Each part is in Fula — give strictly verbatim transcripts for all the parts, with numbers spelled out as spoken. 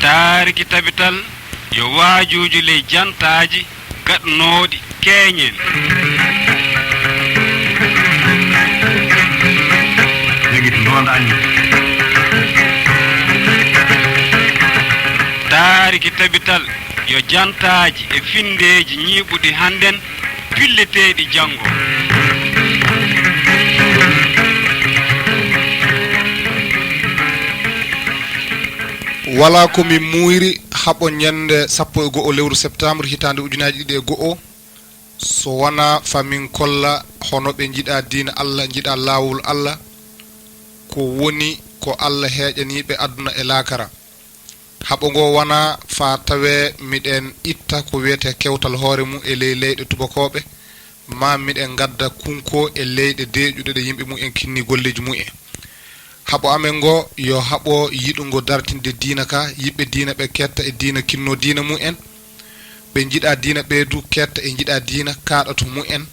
Taariki tabital yo waajuuji ley jantaaji gaɗnooɗi keeñen. Jogiti ndondaani. Taariki tabital yo jantaaji e finndeeji ñiiɓuɗi hannden pilleteeɗi janngo. Walaa ko min muuyri haɓo ñannde sappo e go'o lewru septembre hitaande ujunaaji ɗiɗi e go'o, so wanaa fa min kolla hono ɓe njiɗaa diina Alla, njiɗaa laawol Alla, ko woni ko Alla heeƴanii ɓe aduna e laakara. Haɓo ngoo wanaa faa tawee miɗen itta ko wiyetee kewtal hoore mum e ley leyɗe tubakooɓe, maa miɗen ngadda kunkoo e leyɗe deeƴuɗe ɗe yimɓe mum en kinnii golleeji mum en. Haɓo amen ngoo yo haɓo yiɗungo dartinde diina kaa, yiɓɓe diina ɓee keetta e diina kinnoo diina mum en, ɓe njiɗaa diina ɓee duu keetta e njiɗaa diina kaaɗa to mum en,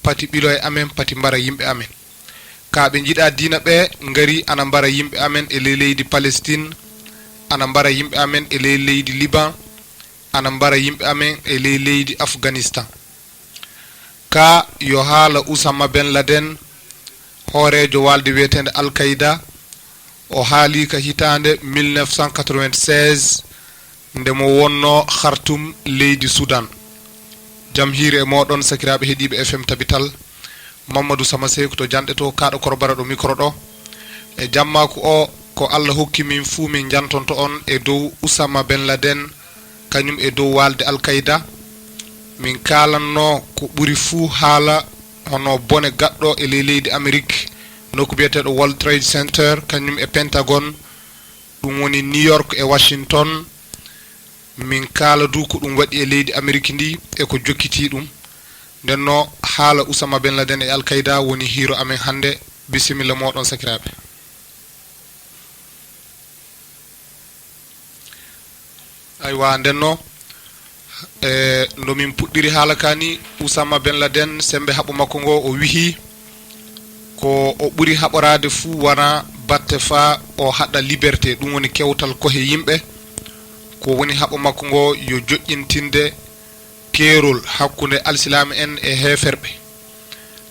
pati ɓiloo e amen, pati mbara yimɓe amen. Kaa ɓe njiɗaa diina ɓee ngarii ana mbara yimɓe amen e ley leydi Palestine, ana mbara yimɓe amen e ley leydi Liban, ana mbara yimɓe amen e ley leydi Afganistan. Kaa yo haala Usama Ben Laden, hooreejo waalde wiyeteende Al Qaida, o haalii ka hitaande mille neuf cent quatre-vingt-seize nde mo wonnoo Khartoum leydi Sudan. Jam hiiri e mooɗon sakiraaɓe heɗiiɓe F M Tabital. Mamadou Sama Seyku to Janɗe to, kaaɗo Korbara ɗo mikoro ɗo. E jammaaku oo, ko Alla hokki min fuu min njantonto on e dow Usama Ben Laden, kañum e dow waalde Al Qaida. Min kaalanno ko ɓuri fuu haala hono bone gaɗɗo e ley leydi Amerik, nokku biyeteeɗo World Trade Center, kañum e Pentagon, ɗum woni New York e Washington. Min kaala duu ko ɗum waɗi e leydi Amerik ndi e ko jokkitii ɗum. Ndennoo, haala Usama Ben Laden e Al Qaida woni hiiro amen hannde. Bisimilla mooɗon, sakiraaɓe. Aywa, ndennoo, e no min puɗɗiri haala kaa nii, Usama Ben Laden, semmbe haɓo makko ngoo, o wihii ko o ɓuri haɓoraade fuu wanaa batte faa o haɗa liberté, ɗum woni kewtal kohe yimɓe, ko woni haɓo makko ngoo yo joƴƴintinde keerol hakkunde alsilaame en e heeferɓe.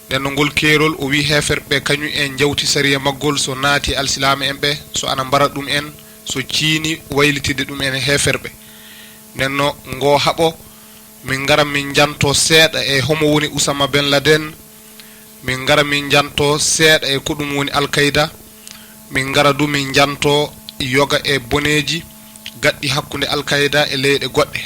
Ndennoo ngol keerol, o wiyi heeferɓe ɓee kañum en njawti sariya maggol so naati e alsilaame en ɓee, so ana mbara ɗum en, so ciini waylitidde ɗum en e heeferɓe. Ndennoo ngoo haɓo, min ngara min njantoo seeɗa e homo woni Usama Ben Laden, min ngara min njantoo seeɗa e ko ɗum woni Al Qaida, min ngara duu min njantoo yoga e boneeji gaɗɗi hakkunde Al Qaida e leyɗe goɗɗe.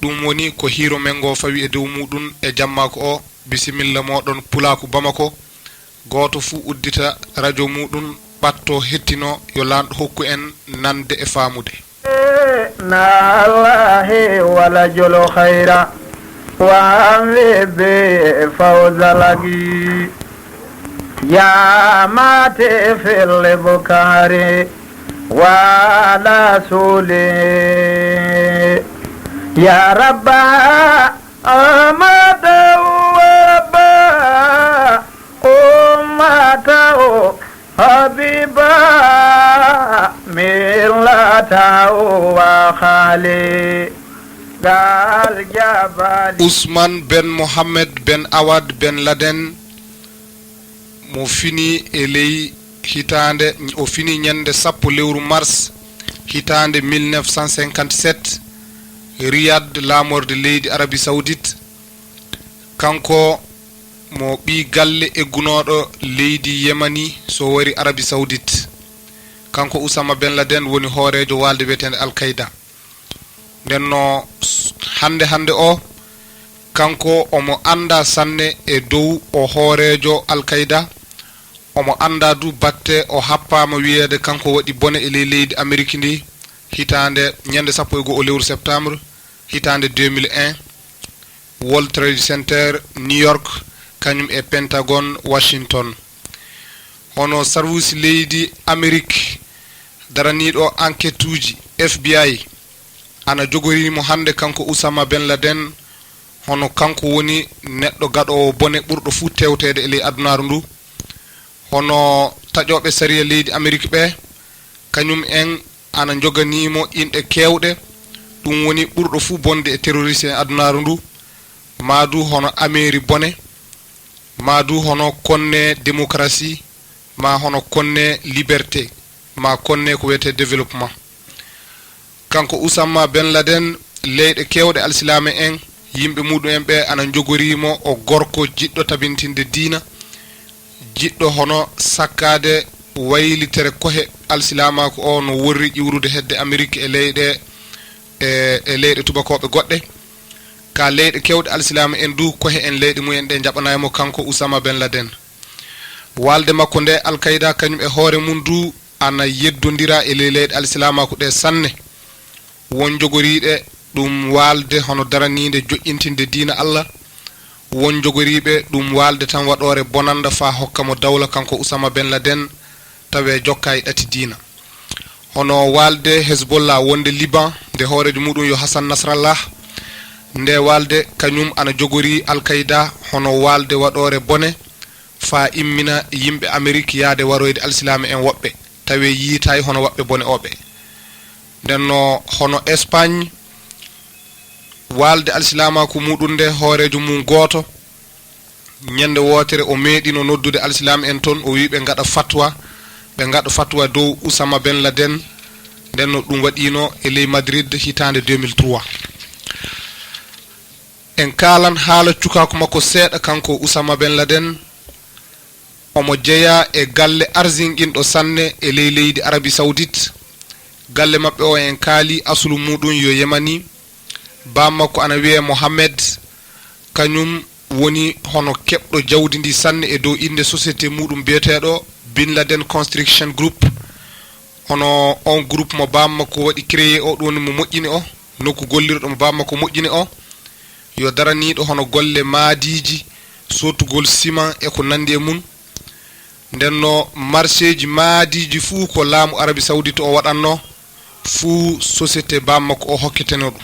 Ɗum woni ko hiiro men ngoo fawi e dow muuɗum e jammaaku oo. Bisimilla mooɗon Pulaaku Bamako. Gooto fuu uddita rajo muuɗum, ɓattoo hettinoo, yo Laanɗo hokku en nande e faamude. Na Allaahi wala jolo hayra, wa an webbe fawza lagi. Ya mate felle bukari, wa la sule. Ya rabba amada wa rabba ummata o. Habiba millata wa khali gal jabali. Usman Ben Mohammed Ben Awad Ben Laden, mo fini e ley hitaande, o fini ñande sappo lewru mars hitaande mille neuf cent cinquante-sept, Riyad, laamorde leydi Arabie Saoudite. Kanko mo ɓii galle eggunooɗo leydi Yemani so wari Arabie Saoudite. Kanko Usama Ben Laden woni hooreejo waalde wiyeteende Al Qaida. Ndennoo hannde hannde oo, kanko omo anndaa sanne e dow o hooreejo Al Qaida. Omo anndaa duu batte o happaama wiyeede kanko waɗi bone e ley leydi Amerik ndi hitaande ñande sappo e go'o lewru septembre hitaande deux mille un, World Trade Center New York kañum e Pentagon Washington. Hono sarwuusi leydi Amerik daraniiɗo anketuuji F B I ana jogorii mo hannde kanko Usama Ben Laden, hono kanko woni neɗɗo gaɗoowo bone ɓurɗo fuu tewteede e ley adunaaru ndu. Hono taƴooɓe sariya leydi Amerik ɓee, kañum en ana joganiimo inɗe keewɗe. Ɗum woni ɓurɗo fuu bonde e terroriste en adunaaru ndu, maa du hono Ameeri Bone, maa du hono konne démocratie, maa hono konne liberté, maa konne ko wiyetee développement. Kanko Oussama Ben Laden, leyɗe keewɗe alsilaame en, yimɓe muɗum en ɓe ana njogorii mo, o gorko jiɗɗo tabintinde diina, jiɗɗo hono sakkaade waylitere kohe alsilaamaaku o no worri ƴiwrude hedde Amerik e leyɗe, e, e leyɗe tubakooɓe goɗɗe. Ka leyɗe keewɗe alsilaame en du, kohe en leyɗe mum en ɗe njaɓanaay mo kanko Oussama Ben Laden. Waalde makko nde Al-Qaida kañum e hoore mum du ana yeddondira e ley leyɗe alsilaamaaku ɗe sanne. Won jogoriiɗe ɗum waalde hono daraniinde joƴƴintinde diina Allah, won jogoriiɓe ɗum waalde tan waɗoore bonannda faa hokka mo dawla kanko Usama Ben Laden, tawee jokkaay ɗati diina. Hono waalde Hezbollah wonde Liban, nde hooreejo muɗum yo Hassan Nasrallah, nde waalde kañum ana jogorii Al-Qaida hono waalde waɗoore bone, faa immina yimɓe Amerik yahde waroyde alsilaame en woɓɓe, tawee yiytaay hono waɓɓe bone ooɓe. Nden no hono Espagne, waalde alsilaamaaku muɗum nde hooreejo mum gooto, ñande wootere o meeɗino noddude alsilaame en ton, o wi'i ɓe ngaɗa fatwa, ɓe ngaɗa fatwa dow Usama Ben Laden, nden no ɗum waɗiino e ley Madrid hitaande deux mille trois. En kaalan haala cukaaku makko seeɗa, kanko Usama Ben Laden. Omo jeyaa e galle arsinqinɗo sanne e ley leydi Arabie Saoudite. Galle maɓɓe o, en kaali asulu muɗum yo Yemani. Baam makko ana wiyee Mohamed. Kañum woni hono keɓɗo jawdi ndi sanne e dow innde société muɗum biyeteeɗo Bin Laden Construction Group. Hono on groupe mo baam makko waɗi créé o, ɗum woni mo moƴƴini o, nokku gollirɗo mo baam makko moƴƴini o, yo daraniiɗo hono golle maadiiji, sottugol siman e ko nanndi e mum. Nden no marché ji maadiiji fuu ko laamu Arabie Saoudite o waɗanno, fuu société baam makko o hokketeno ɗum.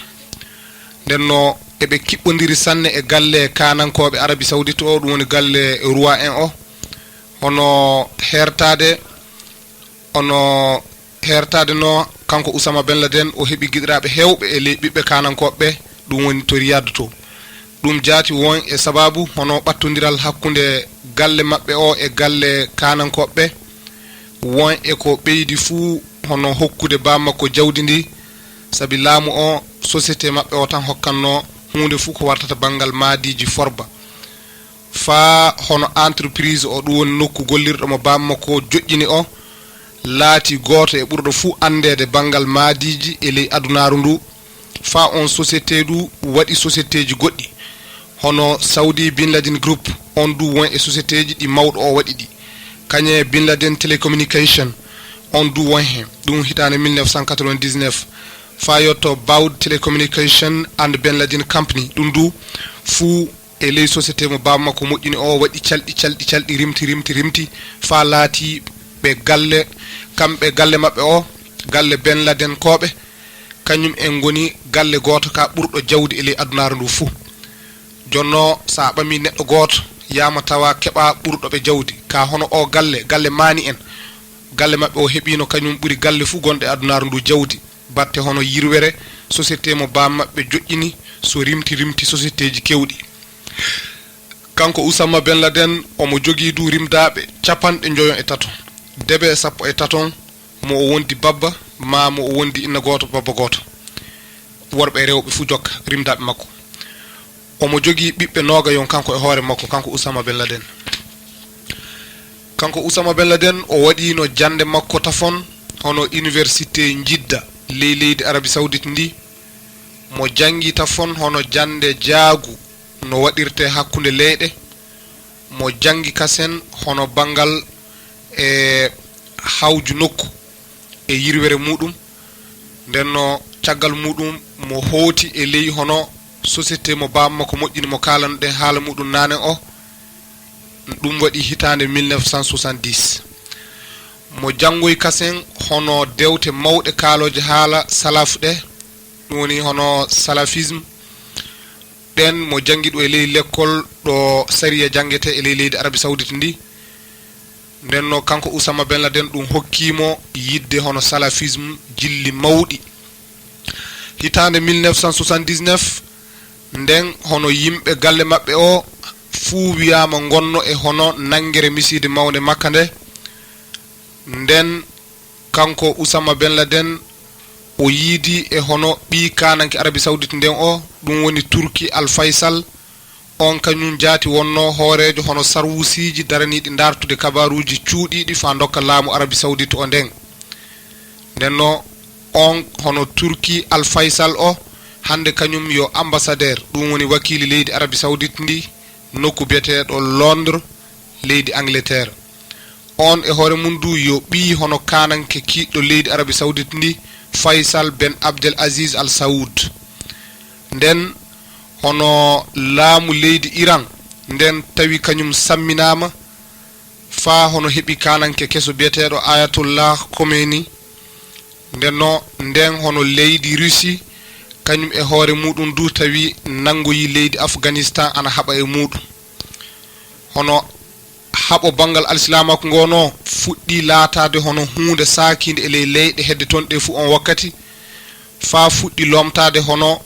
Nden no eɓe kiɓɓondiri sanne e galle kaanankooɓe Arabie Saoudite o, ɗum woni galle roi en o, hono heertaade, hono heertaade no kanko Usama Ben Laden, o heɓi giɗiraaɓe heewɓe e ley ɓiɓɓe kaanankooɓe ɓe, ɗum woni to Riyad to. Ɗum jaati won e sabaabu hono ɓattondiral hakkunde galle maɓɓe o e galle kaanankooɓe ɓe. Won e ko ɓeydi fuu hono hokkude baam makko jawdi ndi, sabi laamu o, société maɓɓe o tan hokkannoo huunde fuu ko wartata banngal maadiiji forba. Faa hono entreprise o, ɗum woni nokku gollirɗo mo baam makko joƴƴini o, laati gooto e ɓurɗo fuu anndeede banngal maadiiji e ley adunaaru ndu. Faa on société du waɗi sociétéji goɗɗi, hono Saudi Bin Laden Group, on du won e sociétéji ɗi mawɗo o waɗi ɗi. Kañe Bin Laden Telecommunication, on du won heen, ɗum hitaande mille neuf cent quatre-vingt-dix-neuf. Faa yotto Baud Telecommunication and Bin Laden Company, ɗum du fuu e ley société mo baaba makko moƴƴini o, waɗi calɗi, calɗi, calɗi, rimti, rimti, rimti, faa laatii ɓe galle, kamɓe galle maɓɓe o, galle Ben Laden kooɓe, kañum en ngoni galle gooto ka ɓurɗo jawdi e ley adunaaru ndu fuu. Jonno, so a ɓamii neɗɗo gooto, yaama tawa keɓaa ɓurɗo ɓe jawdi, ka hono o galle, galle maani en, galle maɓɓe o heɓiino kañum ɓuri galle fuu gonɗe adunaaru ndu jawdi, batte hono yirwere, société mo baaba maɓɓe joƴƴini, so rimti, rimti sociétéji keewɗi. Kanko Usama Ben Laden, omo jogii du rimdaaɓe capanɗe njoyo e tato, debe sappo e taton, mo o wondi babba, maa mo o wondi inna gooto, babba gooto. Worɓe e rewɓe fuu jokka rimdaaɓe makko. Omo jogii ɓiɓɓe noogayon kanko e hoore makko, kanko Usama Ben Laden. Kanko Usama Ben Laden, o waɗiino jannde makko tafon hono Université Jidda, ley leydi Arabie Saoudite ndi. Mo janngi tafon hono jannde jaagu no waɗirtee hakkunde leyɗe. Mo janngi kasen hono banngal e hawju nokku e yirwere muɗum. Nden no caggal muɗum mo hooti e ley hono société mo baaba makko moƴƴini mo kaalanoɗen haala muɗum naane o. Ɗum waɗi hitaande mille neuf cent soixante-dix. Mo janngoyi kasen hono dewte mawɗe kaalooje haala salaf ɗe, ɗum woni hono salafisme. Ɗen mo janngi ɗum e ley lekkol ɗo sariya janngetee e ley leydi Arabie Saoudite ndi. Nden no kanko Usama Ben Laden ɗum hokkii mo yidde hono salafisme jilli mawɗi. Hitaande mille neuf cent soixante-dix-neuf, nden hono yimɓe galle maɓɓe o fuu wiyaama ngonno e hono nanngere misiide mawnde makka nde. Nden kanko Usama Ben Laden o yiidi e hono ɓii kaananke Arabie Saoudite nden o, ɗum woni Turki Al Faisal. On kañum jaati wonno hooreejo hono sarwusiiji daraniiɗi ndaartude kabaaruuji cuuɗiiɗi faa ndokka laamu Arabie Saoudite o nden. Nden no on hono Turki Al Faisal o, hannde kañum yo ambassadeur, ɗum woni wakiili leydi Arabie Saoudite ndi nokku biyeteeɗo Londres, leydi Angleterre. On e hoore mum du yo ɓii hono kaananke kiiɗɗo leydi Arabie Saoudite ndi, Faisal Ben Abdel Aziz Al Saud. Nden hono laamu leydi Iran nden tawi kañum samminaama faa hono heɓi kaananke keso biyeteeɗo Ayatollah Khomeini. Nden no nden hono leydi Russie kañum e hoore muɗum du tawi nanngoyi leydi Afghanistan ana haɓa e muɗum. Hono haɓo banngal alsilaamaaku ngoo no fuɗɗii laataade hono huunde saakiinde e ley leyɗe hedde toon ɗe fuu on wakkati, faa fuɗɗi lomtaade hono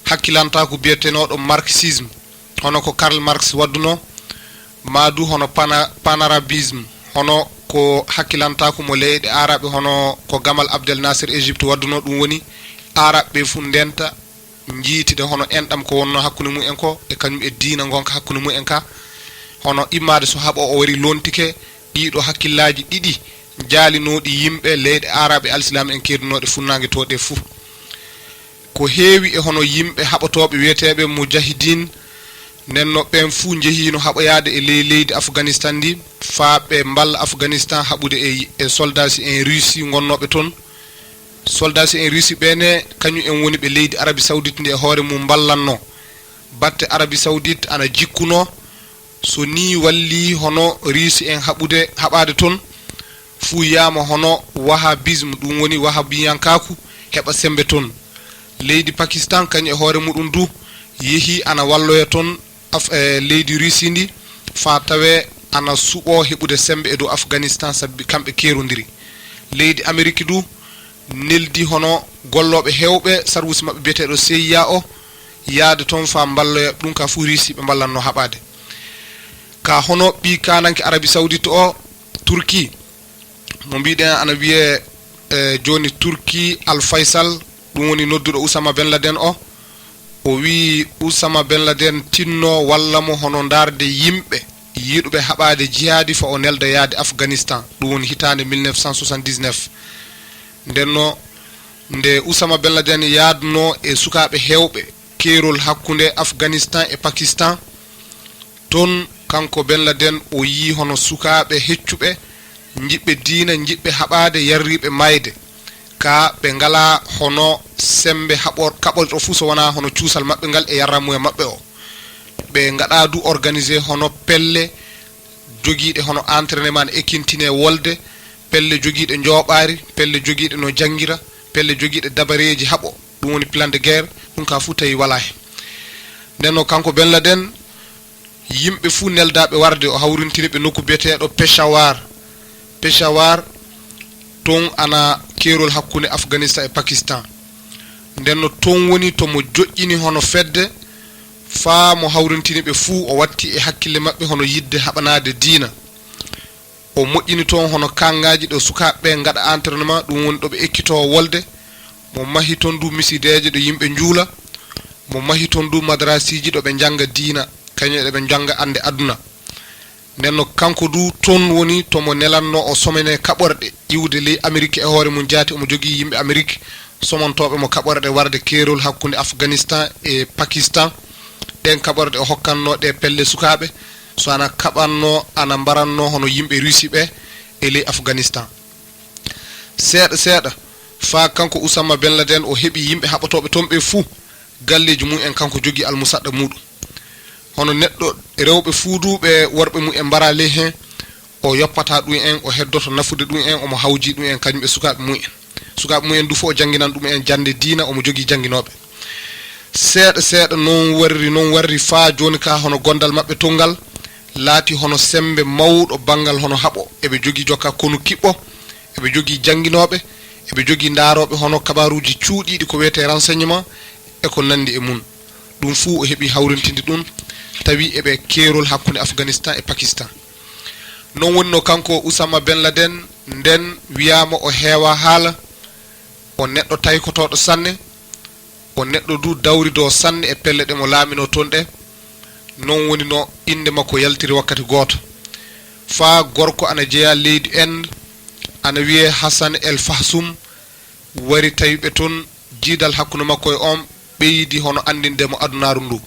hakkilantaaku biyetenooɗo marxisme, hono ko Karl Marx waddunoo, maa du hono pana-, panarabisme, hono ko hakkilantaaku mo leyɗe Aaraɓe, hono ko Gamal Abdel Nasser Égypte waddunoo, ɗum woni Aaraɓe ɓe fuu ndenta njiitida hono enɗam ko wonnoo hakkunde mumen ko e kañum e diina ngonka hakkunde mumen ka. Hono immaade so haɓo o wari lontike ɗiɗo hakkillaaji ɗiɗi jaalinooɗi yimɓe leyɗe Aaraɓe alsilaam en keedunooɗe funnaange to ɗe fuu. Ko heewi e hono yimɓe haɓotooɓe wiyeteeɓe mujahidiin, nden no ɓen fuu njehiino haɓoyaade e ley leydi Afganistan ndi, faa ɓe mballa Afganistan haɓude e, e soldaaji en Russie ngonnooɓe toon. Soldaaji en Russie ɓee ne, kañum en woni ɓe leydi Arabie Saoudite ndi e hoore mum mballannoo. Batte Arabie Saoudite ana jikkunoo, so nii wallii hono Russie en haɓude, haɓaade toon, fuu yiyaama hono wahabisme, ɗum woni wahabiyankaaku, heɓa semmbe toon. Leydi Pakistan, kañum e hoore muɗum du, yehii ana walloya toon Af-, e leydi Russie ndi, faa tawee ana suɓoo heɓude semmbe e dow Afganistan, sabi kamɓe keerondiri. Leydi Ameriki du, neldi hono gollooɓe heewɓe sarwusi maɓɓe biyeteeɗo C I A o, yaade toon faa mballoya ɗum ka fuu Russie ɓe mballanno haɓaade. Ka hono ɓii kaananke Arabie Saoudite o, Turki, mo mbiɗen ana wiyee, e, jooni Turki Al Faisal, ɗum woni nodduɗo Usama Ben Laden o. O wi'i Usama Ben Laden tinno walla mo hono ndaarde yimɓe yiɗuɓe haɓaade jihaadi faa o nelda yaade Afganistan, ɗum woni hitaande mille neuf cent soixante-dix-neuf. Nden no nde Usama Ben Laden yaadunoo e sukaaɓe heewɓe keerol hakkunde Afganistan e Pakistan, toon kanko Ben Laden o yi'i hono sukaaɓe heccuɓe, njiɗɓe diina, njiɗɓe haɓaade, yarriiɓe maayde. Ka ɓe ngalaa hono semmbe haɓor-, kaɓorɗo fuu so wonaa hono cuusal maɓɓe ngal e yarramuya maɓɓe o. Ɓe ngaɗaa du organisé hono pelle jogiiɗe hono entraînement ne ekkintinee wolde, pelle jogiiɗe njooɓaari, pelle jogiiɗe no janngira, pelle jogiiɗe dabareeji haɓo, ɗum woni plan de guerre, ɗum ka fuu tawi walaa heen. Nden no kanko Ben Laden, yimɓe fuu neldaaɓe warde, o hawrintini ɓe nokku biyeteeɗo Peshawar. Peshawar, toon ana keerol hakkunde Afganistan e Pakistan. Nden no toon woni to mo joƴƴini hono fedde, faa mo hawrintini ɓe fuu, o watti e hakkille maɓɓe hono yiɗde haɓanaade diina. O moƴƴini toon hono kaŋŋaaji ɗo sukaaɓe ɓe ngaɗa entraînement, ɗum woni ɗo ɓe ekkitoo wolde. Mo mahi toon du misideeje ɗo yimɓe njuula. Mo mahi toon du madrasiiji ɗo ɓe njannga diina, kañum e ɗo ɓe njannga annde aduna. Nden no kanko du toon woni to mo nelanno o somene kaɓorɗe iwde ley Amerik e hoore mum jaati, omo jogii yimɓe Amerik somontooɓe mo kaɓorɗe warde keerol hakkunde Afganistan e Pakistan. Ɗeen kaɓorɗe o hokkannoo ɗe pelle sukaaɓe, so ana kaɓannoo, ana mbarannoo hono yimɓe Russie ɓe e ley Afganistan. Seeɗa seeɗa, faa kanko Usama Ben Laden o heɓi yimɓe haɓotooɓe toon ɓe fuu, galleeji mum en, kanko jogii almusaɗɗa muuɗum. Hono neɗɗo, rewɓe fuu du ɓe worɓe mum en mbaraa ley heen, o yoppataa ɗum en, o heddoto nafude ɗum en, omo hawji ɗum en, kañum e sukaaɓe mum en. Sukaaɓe mum en du fof o jannginan ɗum en jannde diina, omo jogii jannginooɓe. Seeɗa seeɗa noon warri, noon warri faa jooni ka hono gondal maɓɓe tonngal, laati hono semmbe mawɗo banngal hono haɓo. Eɓe jogii jokka konu kiɓɓo, eɓe jogii jannginooɓe, eɓe jogii ndaarooɓe hono kabaaruuji cuuɗiiɗi ko wiyetee renseignement e ko nanndi e mum. Ɗum fuu o heɓi hawrintinde ɗum, tawi eɓe keerol hakkunde Afganistan e Pakistan. Non woni no kanko Usama Ben Laden nden wiyaama o heewa haala, o neɗɗo taykotooɗo sanne, o neɗɗo du dawridoo sanne e pelle ɗe mo laaminoo toon ɗe. Non woni no innde makko yaltiri wakkati gooto. Faa gorko ana jeyaa leydi Inde, ana wiyee Hassan El Fahsum, wari tawi ɓe toon, jiidal hakkunde makko e on ɓeydi hono anndinde mo adunaaru ndu.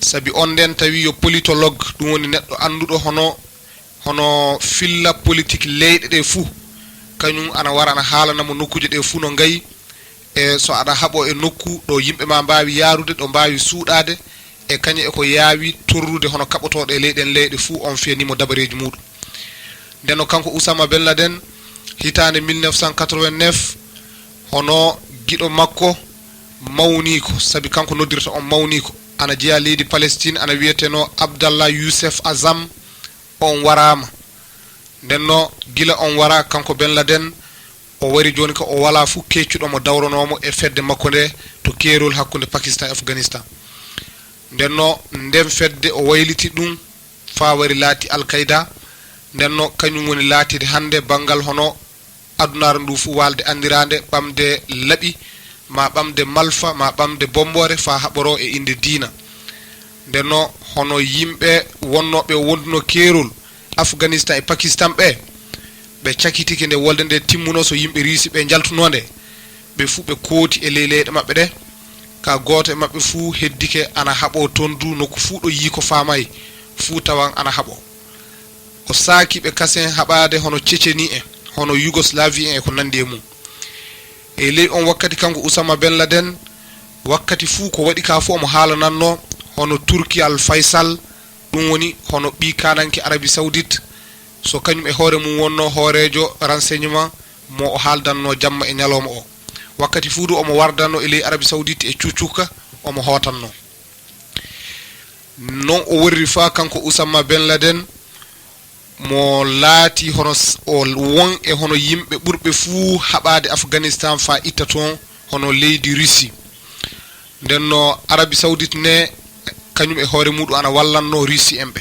Sabi on nden tawi yo politologue, ɗum woni neɗɗo annduɗo hono, hono filla politik leyɗe ɗe fuu, kañum ana wara ana haalana mo nokkuuje ɗe fuu no ngayi, e so aɗa haɓo e nokku ɗo yimɓe ma mbaawi yaarude, ɗo mbaawi suuɗaade, e kañum e ko yaawi torrude hono kaɓotooɗo e leyɗen leyɗe fuu, on fiyanii mo dabareeji muuɗum. Nden no kanko Usama Ben Laden, hitaande mille neuf cent quatre-vingt-neuf, hono giɗo makko mawniiko, sabi kanko noddirta on mawniiko, ana jeyaa leydi Palestine, ana wiyetenoo Abdallah Youssef Azam, on waraama. Nden no gila on waraa, kanko Ben Laden, o wari jooni ka o walaa fuu keeccuɗo mo dawranoo mo e fedde makko nde to keerol hakkunde Pakistan e Afganistan. Nden no nden fedde o wayliti ɗum faa wari laati Al-Qaida. Nden no kañum woni laatide hannde banngal hono adunaaru ndu fuu waalde anndiraande ɓamde laɓi, ma ɓamde malfa, ma ɓamde bommboore faa haɓoroo e innde diina. Nden no hono yimɓe wonnooɓe wonduno keerol Afganistan e Pakistan ɓe, ɓe cakitike nde wolde nde timmunoo, so yimɓe Riisi ɓe njaltunoo nde, ɓe fuu ɓe kooti e ley leyɗe maɓɓe ɗe. Ka gooto e maɓɓe fuu heddike ana haɓoo toon du nokku fuu ɗo yii ko faamaay fuu tawan ana haɓoo. O saaki ɓe kasen haɓaade hono Ceceni en, hono Yugoslavie en e ko nanndi e mum. E ley on wakkati kanko Usama Ben Laden, wakkati fuu ko waɗi ka fuu omo haalanannoo hono Turki Al Faisal, ɗum woni hono ɓii kaananke Arabie Saoudite, so kañum e hoore mum wonnoo hooreejo renseignement mo o haaldannoo jamma e ñalooma o. Wakkati fuu du omo wardannoo e ley Arabie Saoudite e cuucuuka omo hootannoo. Non o worri faa kanko Usama Ben Laden, mo laati hono s-, o won e hono yimɓe ɓurɓe fuu haɓaade Afganistan faa itta toon hono leydi Russie. Nden no Arabie Saoudite ne, kañum e hoore muuɗum ana wallannoo Russie en ɓe.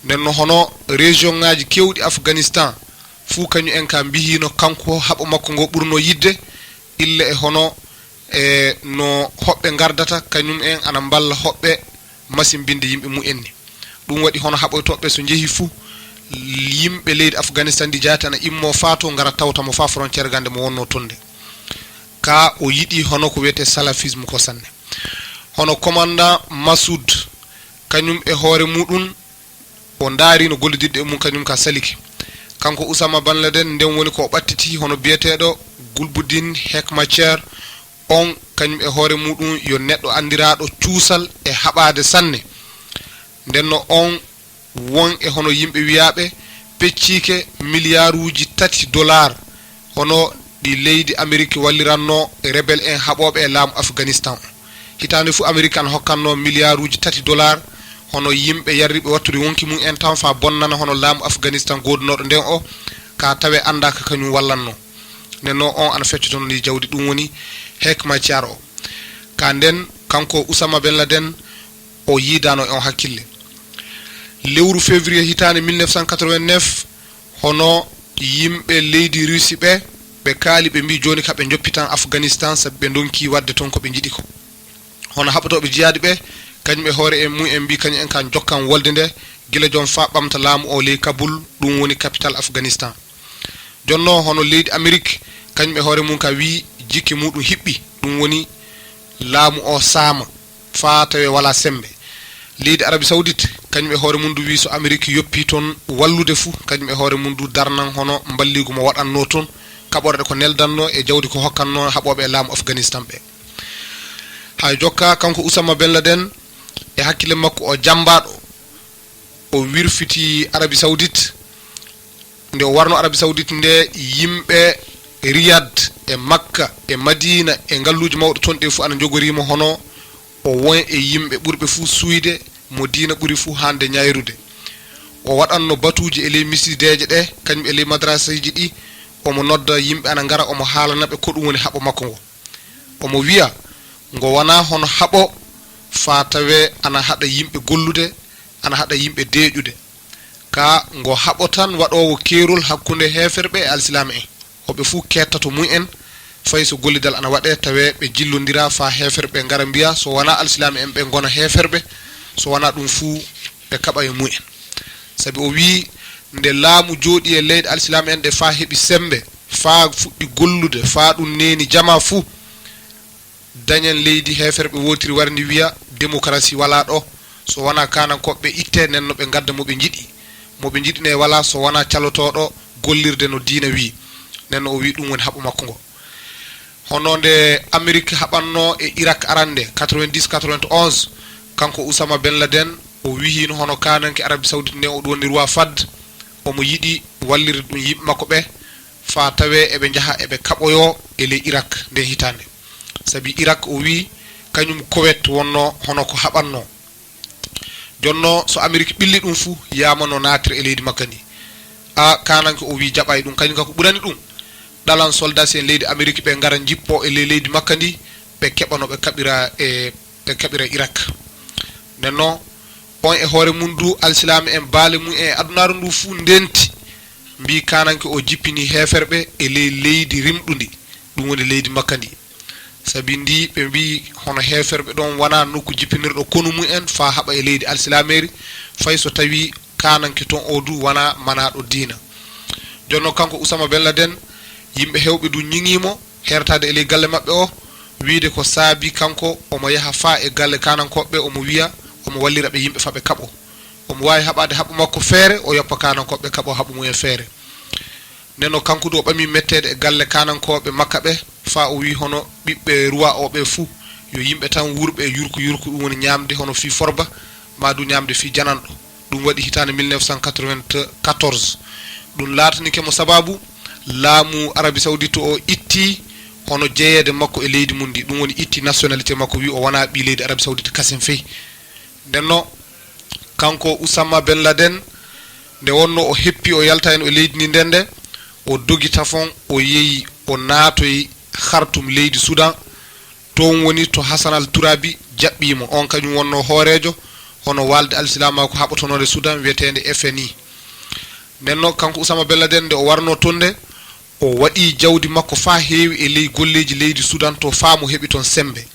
Nden no hono région ŋaaji keewɗi Afganistan fuu kañum en ka mbihiino kanko haɓo makko ngo ɓurnoo yiɗde, illa e hono e no hoɓɓe ngardata, kañum en ana mballa hoɓɓe masimbinde yimɓe mumen ni. Ɗum waɗi hono haɓoytooɓe so njehi fuu, yimɓe leydi Afganistan ndi jaati ana immoo faa to ngara tawta mo faa frontière gannde mo wonnoo toon nde. Ka o yiɗi hono ko wiyetee salafisme ko sanne. Hono commandant Massoud, kañum e hoore muuɗum, o ndaari no gollidirɗe e mum kañum ka salike. Kanko Usama Ben Laden, nden woni ko o ɓattiti hono biyeteeɗo Gulbuddin Hekmatyar, on kañum e hoore muuɗum yo neɗɗo anndiraaɗo cuusal e haɓaade sanne. Nden no on won e hono yimɓe wiyaaɓe pecciike miliyaaruuji tati dollar, hono ɗi leydi Amerik wallirannoo rebel en haɓooɓe e laamu Afganistan o. Hitaande fuu Amerik ana hokkannoo miliyaaruuji tati dollar, hono yimɓe yarriɓe wattude wonki mum en tan faa bonnana hono laamu Afganistan goodunooɗo nden o, ka tawee anndaa ka kañum wallannoo. Nden no on ana feccotono ndi jawdi, ɗum woni Hekmatyar o. Ka nden, kanko Usama Ben Laden, o yiidaano e on hakkille. Lewru février hitaande mille neuf cent quatre-vingt-neuf, hono yimɓe leydi Russie ɓe, ɓe kaali, ɓe mbii jooni ka ɓe njoppitan Afganistan, sabi ɓe ndonki waɗde toon ko ɓe njiɗi ko. Hono haɓotooɓe jihaadi ɓe, kañum e hoore en mum en mbii kañum en ka njokkan wolde nde, gila joom faa ɓamta laamu o ley Kaboul, ɗum woni capital Afganistan. Jonno hono leydi Amerik, kañum e hoore mum ka wii jikke muuɗum hiɓɓi, ɗum woni laamu o saama faa tawee walaa semmbe. Leydi Arabie Saoudite, kañum e hoore mum du wii so Amerik yoppii toon wallude fuu, kañum e hoore mum du darnan hono mballiigu mo waɗannoo toon, kaɓorɗe ko neldannoo e jawdi ko hokkannoo haɓooɓe e laamu Afganistan ɓe. Hay jokka kanko Usama Ben Laden e hakkille makko o jammbaaɗo, o wirfiti Arabie Saoudite. Nde o warno Arabie Saoudite nde, yimɓe Riyad e Makka e Madina e ngalluuji mawɗi toon ɗi fuu ana njogoriimo, hono o won e yimɓe ɓurɓe fuu suuyde mo diina ɓuri fuu haande ñayrude. O waɗanno batuuji e ley misideeje ɗe, kañum e ley madrasaji ɗi, omo nodda yimɓe ana ngara, omo haalana ɓe ko ɗum woni haɓo makko ngo. Omo wiya, ngo wonaa hono haɓo faa tawee ana haɗa yimɓe gollude, ana haɗa yimɓe deeƴude. Kaa ngo haɓo tan waɗoowo keerol hakkunde heeferɓe e alsilaame en. Hoɓe fuu keettato mum en, fay so gollidal ana waɗee, tawee ɓe jillondiraa faa heeferɓe ngara mbiya, so wonaa alsilaame en ɓe ngona heeferɓe, so wonaa ɗum fuu ɓe kaɓa e mum en. Sabi o wiyi, nde laamu jooɗi e leyɗe alsilaame en ɗe faa heɓi semmbe, faa fuɗɗi gollude, faa ɗum neeni jamaa fuu, dañen leydi heeferɓe wootiri wara ndi wiya, demokarasi walaa ɗo, so wonaa kaanankooɓe ɓe ittee, nden no ɓe ngadda mo ɓe njiɗi. Mo ɓe njiɗi ne walaa so wonaa calotooɗo gollirde no diina wiyi. Nden no o wiyi ɗum woni haɓo makko ngo. Hono nde Amerik haɓannoo e Irak arande, quatre-vingt-dix quatre-vingt-onze, kanko Usama Ben Laden, o wiyiino hono kaananke Arabie Saoudite nde, o ɗum woni roi Fahd, omo yiɗi wallirde ɗum yimɓe makko ɓe, faa tawee eɓe njaha eɓe kaɓoyoo e ley Irak nden hitaande. Sabi Irak, o wiyi, kañum Kowet wonnoo hono ko haɓannoo. Jonno so Amerik ɓilli ɗum fuu, yaama no naatira e leydi makka ndi. A kaananke o wiyi jaɓaay ɗum, kañum ka ko ɓurani ɗum. Ɗalan soldasi en leydi Amerik ɓe ngara njippoo e ley leydi makka ndi, ɓe keɓa no ɓe kaɓira e, ɓe kaɓira Irak. Nden non, on e hoore mum du, alsilaame en, baale mum en e adunaaru ndu fuu ndenti, mbii kaananke o jippini heeferɓe e ley leydi rimɗundi, ɗum woni leydi makka ndi. Sabi ndi ɓe mbii hono heeferɓe ɗon wonaa nokku jippinirɗo konu mum en faa haɓa e leydi alsilaameeri, fay so tawii kaananke ton oo du wonaa manaaɗo diina. Jonno kanko Usama Ben Laden, yimɓe heewɓe du ñiŋii mo, heertaade e ley galle maɓɓe o, wiide ko saabi kanko omo yaha faa e galle kaanankooɓe ɓe, omo wiya omo wallira ɓe yimɓe faa ɓe kaɓo. Omo waawi haɓaade haɓo makko feere, o yoppa kaanankooɓe ɓe kaɓo haɓo mum en feere. Nden no kanko du o ɓami metteede e galle kaanankooɓe makka ɓe, faa o wiyi hono ɓiɓɓe ruwa o ɓe fuu, yo yimɓe tan wuurɓe e yurku yurku, ɗum woni ñaamde hono fii forba, maa du ñaamde fii jananɗo. Ɗum waɗi hitaande mille neuf cent quatre-vingt-quatorze. Ɗum laatanike mo sabaabu laamu Arabie Saoudite o itti hono jeyeede makko e leydi mum ndi, ɗum woni itti nationalité makko, wi o wonaa ɓii leydi Arabie Saoudite kasen fey. Nden no kanko Usama Ben Laden, nde wonno o heppi o yalta en o leydi ndi nden nde, o dogi tafon, o yehi o naatoyi Khartoum leydi Soudan. Toon woni to Hassan Al Turabi jaɓɓii mo. On kañum wonno hooreejo hono waalde alsilaamaaku haɓotonoonde Sudan wiyeteende F N I. Nden no kanko Usama Ben Laden, nde o warnoo toon nde, o waɗi jawdi makko faa heewi e ley golleeji leydi Sudan to faa mo heɓi toon semmbe.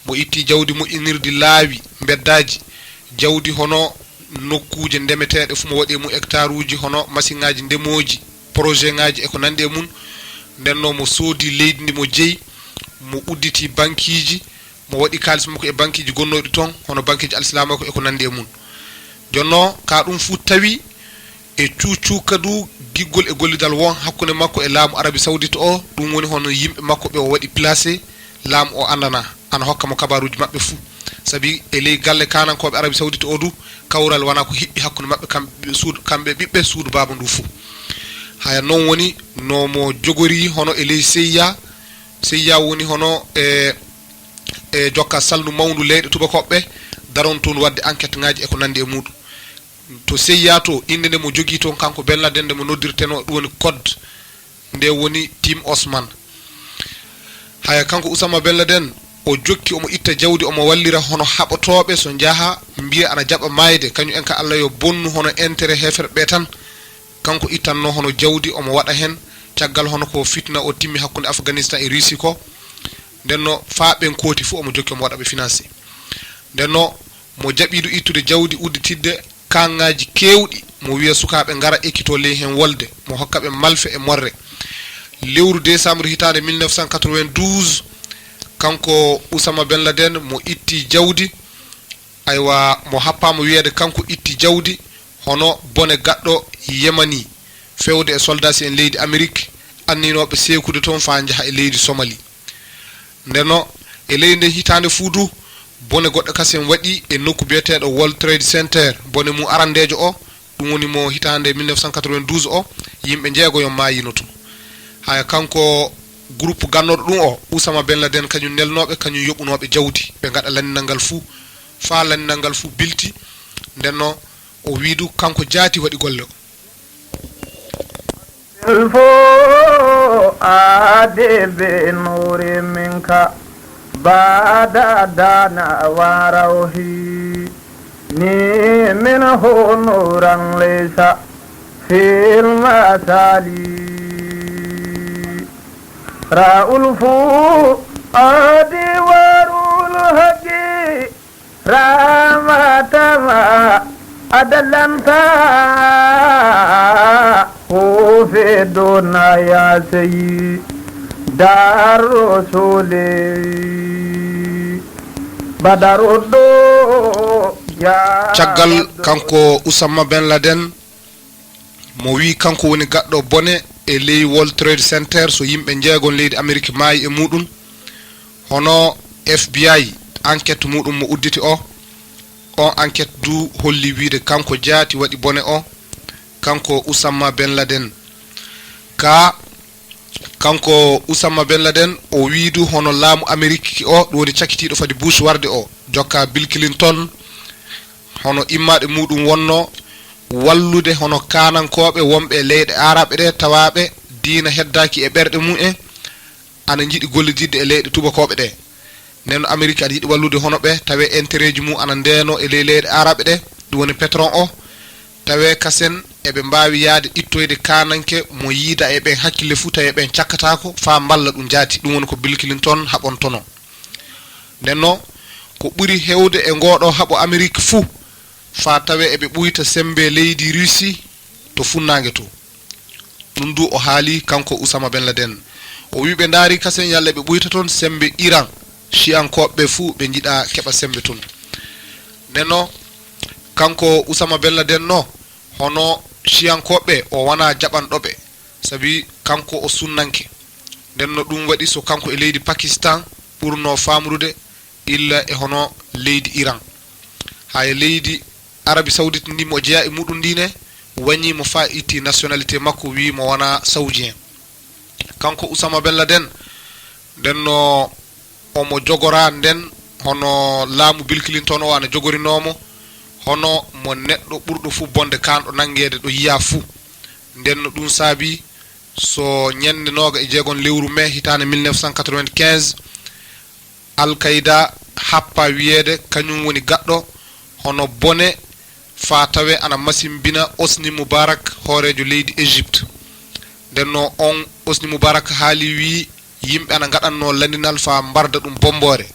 Mo itti jawdi moƴƴinirdi laawi, mbeddaaji, jawdi hono nokkuuje ndemeteeɗe fuu, mo waɗi e mum hectaruuji hono masiŋaaji ndemooji, projetŋaaji e ko nanndi e mum. Nden no mo soodi leydi ndi mo jeyi, mo udditi bankiiji, mo waɗi kaalis makko e bankiiji gonnooɗi toon, hono bankiiji alsilaamaaku e ko nanndi e mum. Jonno ka ɗum fuu tawi e cuucuuka du giggol e gollidal won hakkunde makko e laamu Arabie Saoudite o, ɗum woni hono yimɓe makko ɓe o waɗi placé, laamu o anndanaa, ana hokka mo kabaaruuji maɓɓe fuu. Sabi e ley galle kaanankooɓe Arabie Saoudite o du, kawral wonaa ko hiɓɓi hakkunde maɓɓe kamɓe suudu, kamɓe ɓiɓɓe suudu baaba ndu fuu. Haya non woni no mo jogori hono e ley C I A, C I A woni hono e, e jokka salndu mawndu leyɗe tubakooɓe ɓe, daron toon waɗde enquêteŋaaji e ko nanndi e muuɗum. To C I A to, innde nde mo jogii toon kanko Ben Laden nde mo noddirtenoo ɗum woni code, nde woni Tim Osman. Haya kanko Usama Ben Laden, o jokki omo itta jawdi, omo wallira hono haɓotooɓe so njaha mbiya ana jaɓa maayde, kañum en ka Alla yo bonnu hono intérêt heeferɓe ɓe tan. Kanko ittanno hono jawdi, omo waɗa heen caggal hono ko fitna o timmi hakkunde Afganistan e Russie ko. Nden no faa ɓen kooti fuu omo jokki omo waɗa ɓe financé. Nden no mo jaɓi du ittude jawdi, udditidde kaŋŋaaji keewɗi, mo wiya sukaaɓe ngara ekkitoo ley heen wolde, mo hokka ɓe malfe e morre. Lewru décembre hitaande mille neuf cent quatre-vingt-douze, kanko Usama Ben Laden mo itti jawdi, aywa, mo happaama wiyeede kanko itti jawdi hono bone gaɗɗo Yemani, fewde e soldasi en leydi Amerik, anninooɓe seekude toon faa njaha e leydi Somali. Nden no, e ley nden hitaande fuu du, bone goɗɗo kasen waɗi e nokku biyeteeɗo World Trade Center, bone mum arandeejo o, ɗum woni mo hitaande mille neuf cent quatre-vingt-douze o, yimɓe njeegoyo maayiino toon. Haya kanko groupe gannoɗo ɗum o, Usama Ben Laden, kañum nelnooɓe, kañum yoɓunooɓe jawdi, ɓe ngaɗa lanndinal ngal fuu, faa lanndinal ngal fuu bilti, Nden no o wiidu kanko jaati waɗi golle o. الفؤاد بنور منك بعد دنا وروحي ني منه نورا ليس في المثالي راء الفؤاد وروح الحق رحمة ما أدلنت في الدنيا سيد الرسل بدر الدنيا Caggal kanko Usama Ben Laden, mo wi kanko woni gaɗɗo bone e ley World Trade Center, so yimɓe njeegon leydi Amerik maayi e muɗum, hono F B I enquête muɗum mo udditi o, on enquête du holli wiide kanko jaati waɗi bone o, kanko Usama Ben Laden. Ka kanko Usama Ben Laden o wiidu hono laamu Amerik o, ɗum woni cakitiiɗo fadi Bush warde o, jokka Bill Clinton, hono immaaɗe muɗum wonno wallude hono kaanankooɓe wonɓe e leyɗe aaraɓe ɗe, tawaaɓe diina heddaaki e ɓerɗe mum en, ana njiɗi gollidirde e leyɗe tubakooɓe ɗe. Nden no Amerik ana yiɗi wallude hono ɓe, tawee intérêt ji mum ana ndeeno e ley leyɗe aaraɓe ɗe, ɗum woni pétrole o, tawee kasen eɓe mbaawi yahde ittoyde kaananke mo yiida e ɓen hakkille fuu, tawee ɓen cakkataako faa mballa ɗum jaati. Ɗum woni ko Bill Clinton haɓontono. Nden no ko ɓuri hewde e ngooɗo haɓo Amerik fuu, faa tawee eɓe ɓuyta semmbe leydi Russie to funnaange to. Ɗum du o haali kanko Usama Ben Laden. O wi ɓe ndaari kasen yalla ɓe ɓuyta toon semmbe Iran, shiyankooɓe ɓe fuu ɓe njiɗa keɓa semmbe toon. Nden no kanko Usama Ben Laden no, hono shiyankooɓe ɓe o wonaa jaɓanɗo ɓe, sabi kanko o sunnanke. Nden no ɗum waɗi so kanko e leydi Pakistan ɓurno faamrude illa e hono leydi Iran. Haa e leydi Arabie Saoudite ndi mo jeyaa e muɗum ndi ne, wañii mo faa itti nationalité makko, wii mo wonaa saoudien. Kanko Usama Ben Laden, nden no omo jogoraa nden hono laamu Bill Clinton o ana jogorinoo mo, hono mo neɗɗo ɓurɗo fuu bonde kaanɗo nanngeede ɗo yiyaa fuu. Nden no ɗum saabii so ñannde nooga e jeegom lewru mee hitaande mille neuf cent quatre-vingt-quinze, Al Qaida happa wiyeede kañum woni gaɗɗo hono bone faa tawee ana masimbina Hosni Mubarak, hooreejo leydi Egypte. Nden no on Hosni Mubarak haali wii yimɓe ana ngaɗannoo landinal faa mbarda ɗum bommboore.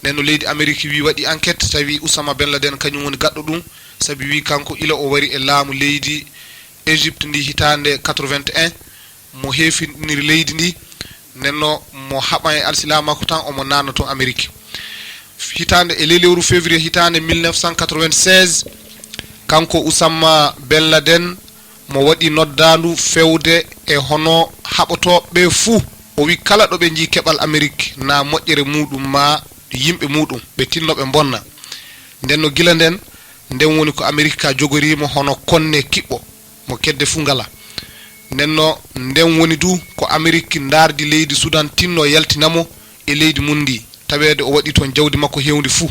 Nden no leydi Amerik wii waɗi enquête, tawi Usama Ben Laden kañum woni gaɗɗo ɗum, sabi wii kanko ila o wari e laamu leydi Egypte ndi hitaande quatre-vingt-un, mo heefiniri leydi ndi, nden no mo haɓan e alsilaamaaku tan, omo naatna toon Amerik. Hitaande, e ley lewru février hitaande mille neuf cent quatre-vingt-seize, kanko Usama Ben Laden, mo waɗi noddaandu fewde e hono haɓotooɓe ɓe fuu. O wi kala ɗo ɓe njii keɓal Amerik naa moƴƴere muɗum maa yimɓe muɗum, ɓe tinno ɓe mbonna. Nden no gila nden, nden woni ko Amerik ka jogorii mo hono konne kiɓɓo mo kedde fuu ngalaa. Nden no, nden woni du ko Amerik ndaardi leydi Sudan tinno yaltina mo e leydi mum ndi, taweede o waɗi toon jawdi makko heewndi fuu.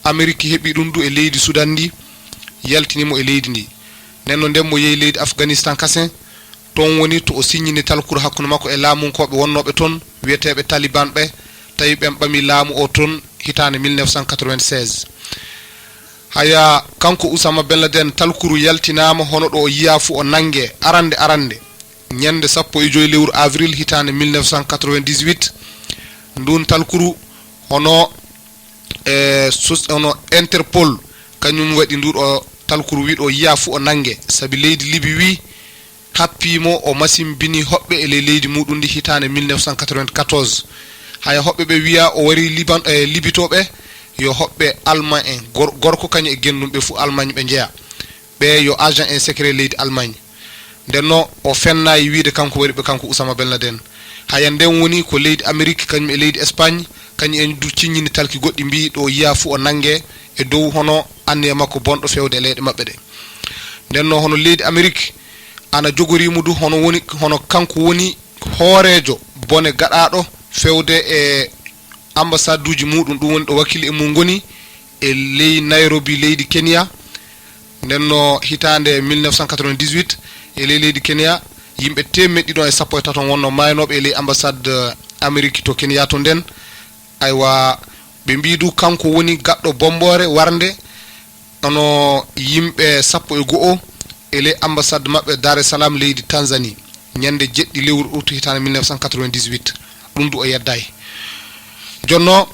Amerik heɓi ɗum du e leydi Sudan ndi, yaltini mo e leydi ndi. Nden no, nden mo yehi leydi Afganistan kasen, toon woni to o siññini talkuru hakkunde makko e laamunkooɓe wonnooɓe toon, wiyeteeɓe Taliban ɓe, tawi ɓen ɓami laamu o toon hitaande mille neuf cent quatre-vingt-seize. Haya, kanko Usama Ben Laden, talkuru yaltinaama hono ɗo o yiyaa fuu o nanngee, arannde arannde, ñannde sappo e joy lewru avril hitaande mille neuf cent quatre-vingt-dix-huit, ndun talkuru hono, e, sos-, hono Interpol, kañum waɗi ndu ɗo talkuru wii ɗo yiyaa fuu o nanngee, sabi leydi Libi wii happii mo, o masimbini hoɓɓe e ley leydi muɗum ndi hitaande mille neuf cent quatre-vingt-quatorze. Haya hoɓɓe ɓe wiyaa o wari Liban, e, Libi to ɓe, yo hoɓɓe Almaañ en, gor-, gorko kañum e genndum ɓe fuu Almaañ ɓe njeyaa. Ɓe yo agent en secret leydi Almaañ. Nden no o fennaayi wiide kanko wari ɓe, kanko Usama Ben Laden. Haya nden woni ko leydi Amerik kañum e leydi Espagne, kañum en du ciññini talki goɗɗi mbii ɗo yiyaa fuu o nanngee e dow hono anniya makko bonɗo fewde e leyɗe maɓɓe ɗe. Nden no hono leydi Amerik ana jogorii mo du hono woni, hono kanko woni hooreejo bone gaɗaaɗo fewde e ambasaduuji muɗum, ɗum woni ɗo wakiili en mum ngoni e ley Nairobi leydi Kenya, Nden no hitaande mille neuf cent quatre-vingt-dix-huit, e ley leydi Kenya, yimɓe teemeɗɗe ɗiɗi e sappo e tato wonno maaynooɓe e ley ambassade Amerique to Kenya to nden. Aywa, ɓe mbii du kanko woni gaɗɗo bomboore warnde ono yimɓe sappo e go'o e ley ambassade maɓɓe Dar es Salaam leydi Tanzanie, ñande jeɗɗi lewru août hitaande mille neuf cent quatre-vingt-dix-huit. Ɗum du o yeddaay. Jonno,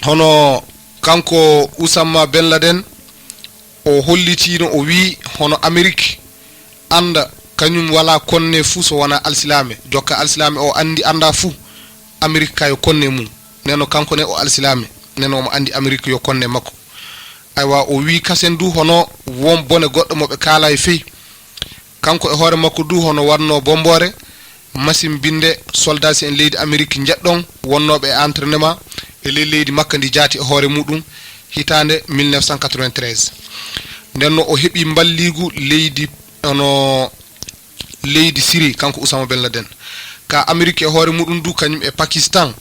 hono kanko Oussama Ben Laden, o hollitiino, o wii hono Amerique annda kañum walaa konne fuu so wonaa alsilaame. Jokka alsilaame o anndi, annda fuu Amerique ka yo konne mum. Nden no kanko ne o alsilaame, nden no omo anndi Amerique yo konne makko. Aywa, o wii kasen du hono won bone goɗɗo mo ɓe kaalaayi fey. Kanko e hoore makko du hono waɗno bomboore, masimbinde soldaasi en leydi Amerique njeɗɗon wonnooɓe e entraînement e ley leydi makka ndi jaati e hoore muɗum hitaande mille neuf cent quatre-vingt-treize. Nden no o heɓi mballiigu leydi, ono leydi Syrie, kanko Oussama Ben Laden. Ka Amerique e hoore muɗum du, kañum e Pakistan,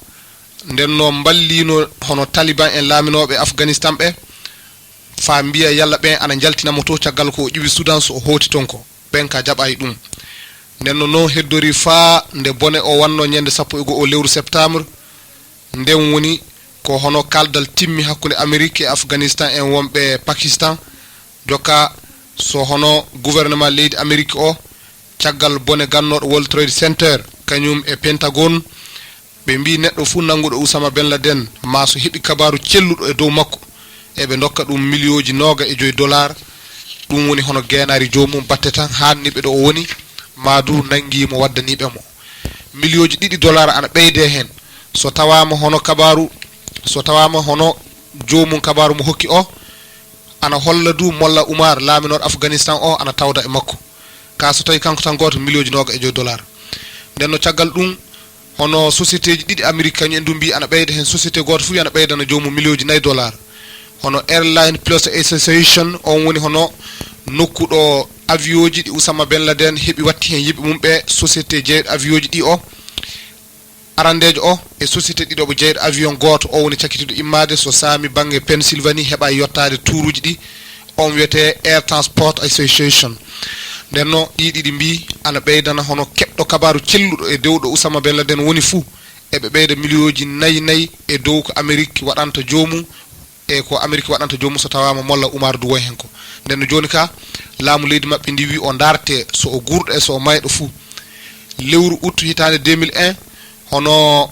nden no mballino hono Taliban en laaminooɓe Afghanistan ɓe, faa mbiya yalla ɓen ana njaltina mo to, caggal ko o ƴiwi Sudan, so o hooti ton ko. Ɓen ka jaɓaay ɗum. Nden no non heddori faa nde bone o wanno ñande sappo e go'o lewru septembre, nden woni ko hono kaldal timmi hakkunde Amerique e Afghanistan en wonɓe Pakistan. Jokka so hono gouvernement leydi Amerique o, caggal bone gannooɗo World Trade Center, kañum e Pentagone, ɓe mbii neɗɗo fuu nannguɗo Oussama Ben Laden, maa so heɓi kabaaru celluɗo e dow makko, eɓe ndokka ɗum miliyooji nooga e joyi dollar. Ɗum woni hono geenaari joomum batte tan, haanniiɓe ɗo o woni, maa du nanngii mo waddaniiɓe mo. Miliyooji ɗiɗi dollar ana ɓeydee heen. So tawaama hono kabaaru, so tawaama hono joomum kabaaru mo hokki o, ana holla du Molla Umar, laaminooɗo Afghanistan o, ana tawda e makko. Ka so tawi kanko tan gooto, miliyooji nooga e joyi dollar. Nden no caggal ɗum, hono société ji ɗiɗi Amérique kañum en du mbii ana ɓeyda heen, société gooto fuu ana ɓeydana joomum miliyooji nayi dollar. Hono Airline Pilots Association, on woni hono nokku ɗo avion ji ɗi Oussama Ben Laden heɓi watti heen yimɓe mum ɓe, société jeyɗo avion ji ɗi o. Arandeejo o e société ɗiɗo ɓe jeyɗo avion gooto o woni cakkitiiɗo immaade so saami bannge Pennsylvanie heɓa yottaade tuuruuji ɗi, on wiyetee Air Transport Association. Nden no ɗii ɗiɗi mbii ana ɓeydana hono keɓɗo kabaaru celluɗo e dewɗo Oussama Ben Laden woni fuu, eɓe ɓeyda miliyooji nayi nayi e dow ko Amérique waɗanta joomum, e ko Amérique waɗanta joomum so tawaama Molla Umar du woy heen ko. Nden no jooni ka, laamu leydi maɓɓe ndi wii o ndaarte so o guurɗo e so o mayɗo fuu. Lewru août hitaande deux mille un, hono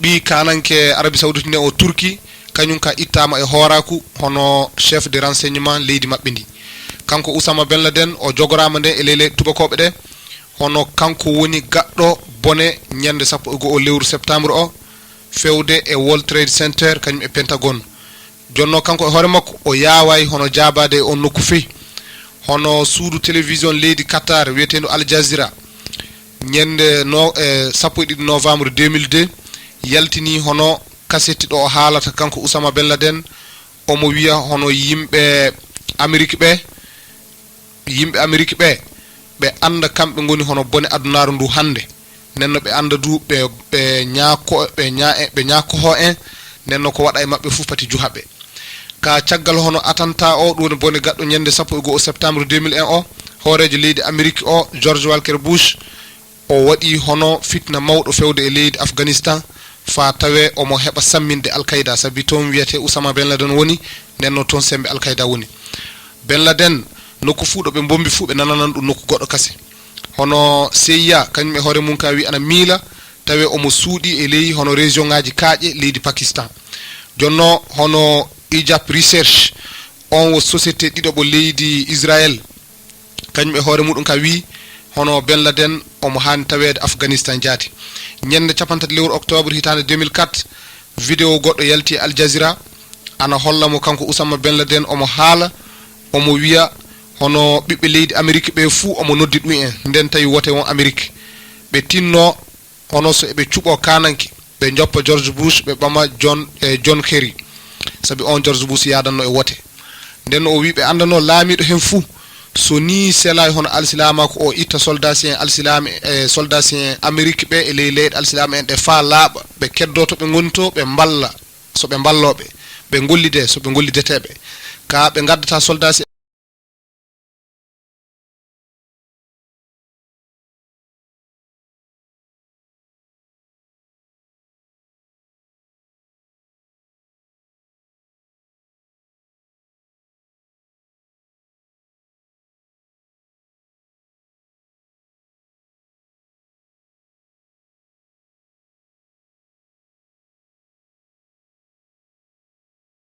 ɓii kaananke Arabie Saoudite ne o Turki, kañum ka ittaama e hooraaku hono chef de renseignement leydi maɓɓe ndi. Kanko Oussama Ben Laden o jogoraama nde e ley leyɗe tubakooɓe ɗe, hono kanko woni gaɗɗo bone ñande sappo e go'o lewru septembre o, fewde e World Trade Center kañum e Pentagone. Jonno kanko e hoore makko o yaawaay hono jaabaade e on nokku fey. Hono suudu télévision leydi Qatar wiyeteendu Al Jazeera, ñande no, e sappo e ɗiɗi novembre deux mille deux, yaltini hono kaseti ɗo o haalata kanko Oussama Ben Laden, omo wiya hono yimɓe Amérique ɓe, yimɓe Amérique ɓe, ɓe annda kamɓe ngoni hono bone adunaaru ndu hannde. Nden no ɓe annda du ɓe, ɓe ñaako, ɓe ña-, ɓe ñaakoho en. Nden no ko waɗa e maɓɓe fuu pati juha ɓe. Ka caggal hono attentat o, ɗum woni bone gaɗɗo ñande sappo e go'o septembre deux mille un o, hooreejo leydi Amérique o, George Walker Bush, o waɗi hono fitna mawɗo fewde e leydi Afghanistan, faa tawee omo heɓa samminde Al-Qaida, sabi toon wiyetee Oussama Ben Laden woni, nden no toon semmbe Al-Qaida woni. Ben Laden, nokku fuu ɗo ɓe mbombi fuu, ɓe nananan ɗum nokku goɗɗo kase. Hono C I A, kañum e hoore mum ka wi ana miila, tawee omo suuɗi e ley hono région ŋaaji kaaƴe leydi Pakistan. Jonno hono Hijab Research, on wo société ɗiɗaɓo leydi Israël, kañum e hoore muɗum ka wii hono Ben Laden omo haani taweede Afghanistan jaati. Ñande cappanɗe tati lewru octobre hitaande deux mille quatre, vidéo goɗɗo yalti e Al Jazeera, ana holla mo kanko Oussama Ben Laden omo haala, omo wiya hono ɓiɓɓe leydi Amérique ɓe fuu omo noddi ɗum en, nden tawi wote won Amérique. Ɓe tinno hono so eɓe cuɓoo kaananke, ɓe njoppa George Bush, ɓe ɓama John, e John Kerry, sabi on George Bush yaadanno e wote. Nden no o wii ɓe anndanoo laamiiɗo heen fuu, so nii selaay hono alsilaamaaku o itta soldaasi en alsilaami, e soldaasi en Amérique ɓe e ley leyɗe alsilaama en ɗe faa laaɓa, ɓe keddoo to ɓe ngoni to, ɓe mballa, so ɓe mballooɓe, ɓe ngollidee, so ɓe ngollidetee ɓe. Ka ɓe ngaddata soldaasi